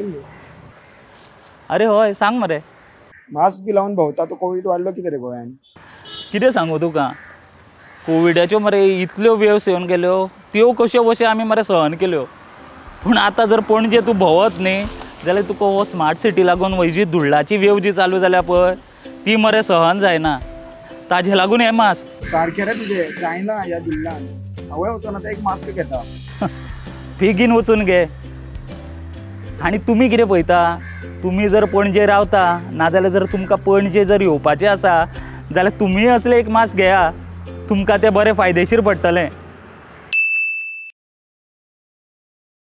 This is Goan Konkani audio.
पळयल्ली. अरे हय सांग मरे. मास्क बी लावन भोंवता तो कोवीड वाडलो कितें रे गोंयान? कितें सांगू तुका, कोविडाच्यो मरे इतल्यो वेव्स येवन गेल्यो, त्यो कश्यो बश्यो आमी मरे सहन केल्यो. पूण आतां जर पणजे तूं भोंवत न्ही जाल्यार तुका हो स्मार्ट सिटी लागून जी धुल्लाची वेव जी चालू जाल्या पळय ती मरे सहन जायना. ताजे लागून हे मास्क. सारकें रे तुजें, जायना ह्या धुल्लान. हांवूय वचोन आतां एक मास्क घेता. बेगीन वचून घे. आनी तुमी कितें पळयता, तुमी जर पणजे रावता नाजाल्यार जर तुमकां पणजे जर येवपाचें आसा जाल्यार तुमीय असलें एक मास्क घेया, तुमकां तें बरें फायदेशीर पडटलें.